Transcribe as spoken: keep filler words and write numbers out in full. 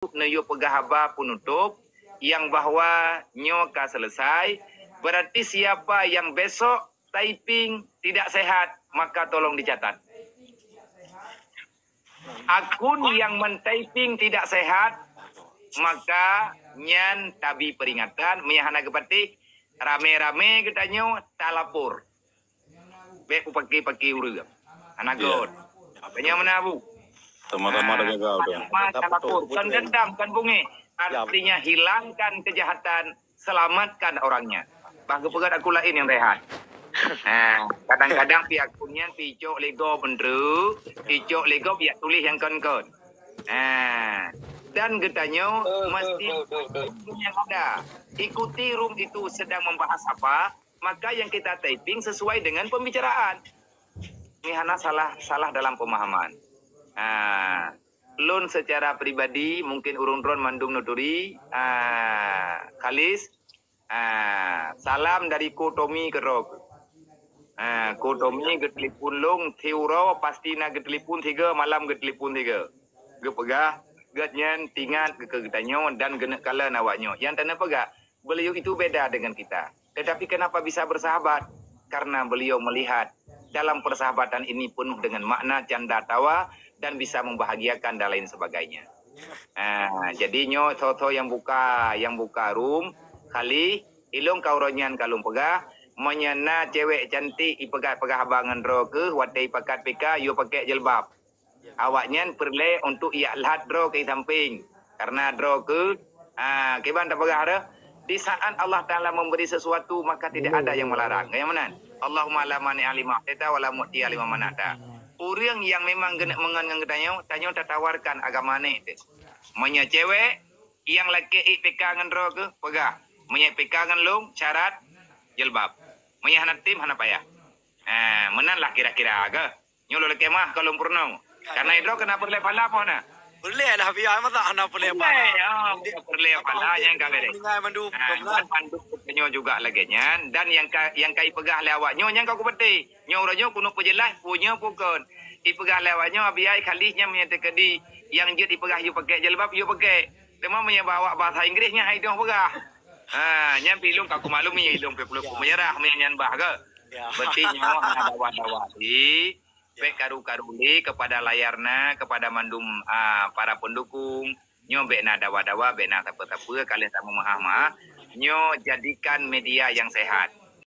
neuyue peugah haba penutup yang bahwa nyoe ka selesai, berarti siapa yang besok typing tidak sehat, maka tolong dicatat. Akun yang men-typing tidak sehat, maka nyan tabi peringatan, meunyo hana geupatéh, ramé-ramé geutanyoe talapor. Bék peupaké-paké ureuëng. Hana göt. Tanyoe meunan, Bu. Sama-sama Ah, tajaga, Ustaz. Sama-sama talapor. Bukan dendam, bukan bungéh. Artinya, hilangkan kejahatan, selamatkan orangnya. Bah geupeugah akun laén nyang rehat. Ha, kadang-kadang pih akun nyan pih icok lé gob, Andrew. Icok lé gob, yak tuléh nyang kon-kon. Ha. Dan geutanyoe mesti yang ada. Ikuti room itu sedang membahas apa, maka yang kita typing sesuai dengan pembicaraan. Ini hana salah, salah dalam pemahaman. Ha. Lôn secara pribadi, mungkin ureuëng droen mandum neuturi, ah, Khalis, ah, salam dari Ko Tommy keudroe. Ah, Ko Tommy geutelepon lôn, tiep uroe pasti na geutelepon sigoe, malam geutelepon sigoe. Geupeugah, geuhnyan tingat keu geutanyoe dan geuneuk kalon awaknyoe. Nyang taneuk peugah, beliau itu beda dengan kita. Tetapi kenapa bisa bersahabat? Karena beliau melihat dalam persahabatan ini penuh dengan makna canda tawa dan bisa membahagiakan dan lain sebagainya. Ah, jadi nyoe soe-soe nyang buka, nyang buka room, kali ilong ka uroe nyan ka lôn peugah, meunyo na cewek cantik ipeugah-peugah haba ngon droe keuh watée ipakat P K, yue pakai jilbab. Awaknyan peureulée untuk yak lhat droe keu sampéng. Karena droe keuh, ah, kiban tapeugah deh, di saat Allah Taala memberi sesuatu, maka tidak ada yang melarang. Nyang meunan. Allahumma la mani'a lima a'taita wa la mu'tiya lima mana'ta. Ureuëng nyang memang geuneuk meungon ngon geutanyoe, tanyoe tatawarkan agama nyoe teuh. Meunyo cewek nyang lakée ipeugah ngon droe keuh, peugah. Meunyo ipeugah ngon lôn, syarat jilbab. Meunyo hana tem, hana payah. Ha, meunan lah kira-kira keuh. Nyoe lôn lakée meuah ka lôn peurunoe. Karena droe keuh na peureulée pahala meuh na. Peureulée lah, biar masa hana peureulée pahala. Peureulée, ah, peureulée pahala nyang ka beres. Dengan mandum, ah, dan mandum geutanyoe juga lagée nyan. Dan nyang ka, nyang ka ipeugah lé awaknyoe nyang ka kupatéh. Nyoe uroe nyoe keuneuk peujeulaih, peue nyoe peue kon. Ipeugah lé awaknyoe, biar kali nyan meunyo teukeudi nyang jeuet ipeugah yue pakai jilbab, yue pakai. Teuma meunyo bak awak bahasa Inggris nyan hai dong peugah. Ha, nyan pih ilong ka kumaklumi, ilong pih peuleupok meunyo meunyo nyan bah keuh. Ya. Berarti nyoe hana dawa-dawa. Di Bék karu-karu lé kepada layar na, kepada mandum, ah, para pendukung. Nyoe bék na dawa-dawa, bék na sapeue-sapeue, ka lheueh tameumaáh-maáh. Nyoe jadikan media yang sehat.